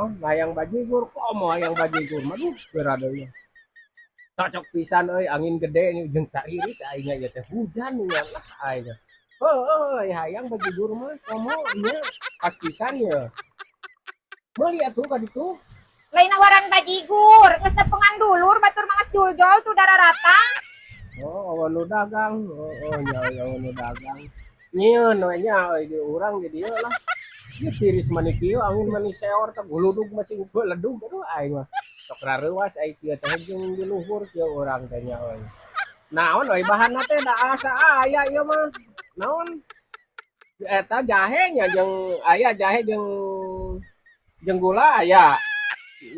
Oh, hayang bajigur, komo hayang bajigur mah, duh, geura deui. Cocok pisan euy, angin gede ini jeung tariris aing ieu teh hujan nya lah aing. Heuh, hayang bajigur mah komo nya pas pisan ya. Meuli atuh ka ditu. Lain nawaran bajigur, geus nepengan dulur batur mah geus juljol tuh dararatang. Oh, awan nu dagang. Oh, nya awan nu dagang. Nyieun we nya euy di urang di dieu lah. Ieu tiris mani kieu, angin mani seor teh, guludug masih ledug, aduh, aing mah. Sok rareuwas ai kieu teh jeung di luhur kieu urang teh nya euy. Naon euy bahanna teh, da asa aya ieu mah. Naon? Eta jahe nya, jeung aya jahe jeung jeung gula aya.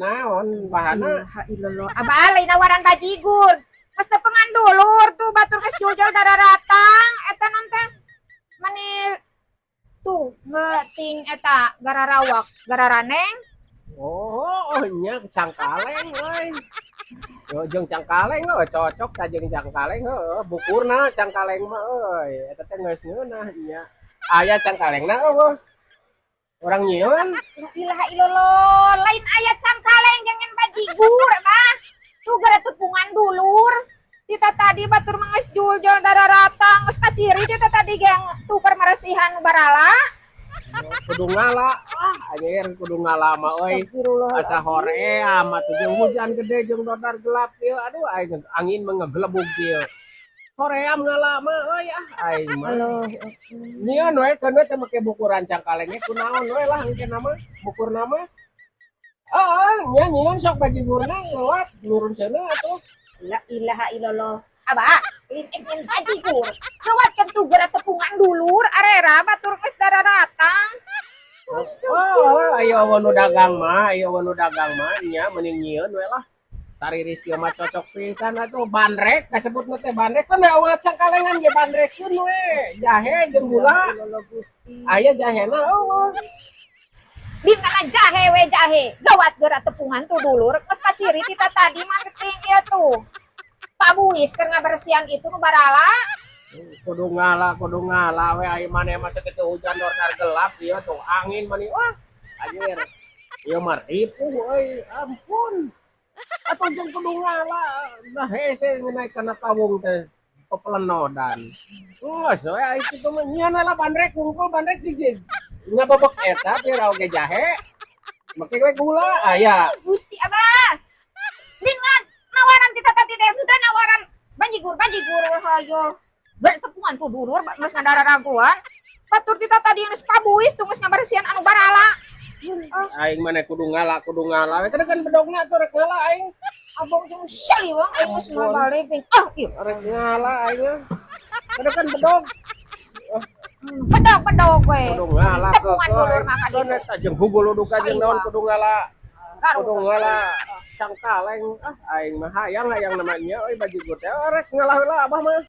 Naon bahanna? La illallah. Abah, lain nawaran bajigur. Geus nepengan dulur tuh batur geus juljol dararatang eta non teh. Mani tuh ngeting eta gararawak, gararaneng. Oh, nya cangkaleng euy. Yo jeung cangkaleng heuh, cocok ta jeung cangkaleng heuh, bukurna cangkaleng mah euy. Eta teh geus ngeunah nya. Aya cangkalengna euweuh? Urang nyieun. La ilaha illallah, lain aya cangkaleng jangan bajigur, Abah. Tuh gara tepungan dulur. Kita tadi batur mah geus juljol dararatang, geus kaciri kita tadi gang tukar marasihan barala. Kudu ngala. Ah, anjir, kudu ngala mah euy. Asa hoream atuh jeung hujan gede jeung dodar gelap kieu. Aduh, aing angin mah ngegelebug kieu. Hoream ngala mah euy, ah, aing mah. Halo. Nyieun we keun we teh make bukuran cangkalengnya kunaon we lah engke nama bukurna mah. Heeh, nya nyieun sok bajigurna lewat nurun seuneu atuh. La ilaha illallah. Abah, lain ingin bajigur. Lewat kan tuh gara tepungan dulur, arera batur geus dararatang. Oh, ayo nu dagang mah, ayo nu dagang mah nya mending nyieun we lah. Tariris kieu mah cocok pisan atuh bandrek kasebutna teh, bandrek kan awal cangkalengan ge bandrekeun we. Jahe jeung gula. Aya jahena euweuh? Di kana jahe we jahe. Gawat geura tepungan tuh dulur. Geus kaciri kita tadi mah geting ieu tuh. Pak Buis keur ngabersihan itu nu barala. Kudu ngala we aya maneh mah, sakitu hujan dordar gelap ieu tuh angin mani, wah anjir. Ieu mah ripuh euy, ampun. Atuh jeung kudu ngala, nah hese ngeunai kana kawung teh pepelenodan. Geus we ai kitu mah nyieun we lah bandrek wungkul, bandrek jig ngabebek eta pira oge jahe. Make we gula aya. Gusti Abah. Dengan nawaran kita tadi teh udah nawaran bajigur bajigur hayo. Geura tepungan tuh dulur geus ngadararaguan. Batur kita tadi geus pabuis tuh geus ngabersihan anu barala. Aing mana kudu ngala we kan bedogna atuh rek ngala aing. Abang jeung saliwang aing geus mah balik teh. Ah, ieu. Rek ngala aing mah. Kada kan bedog. Bedog bedog we. Kudu ngala. Tepungan dulur mah ka Kan ditu. Eta jeung huguludug jeung naon kudu ngala. Kudu ngala cangkaleng, ah, aing mah hayang hayang namanya euy bajigur teh, rek ngala heula abah mah.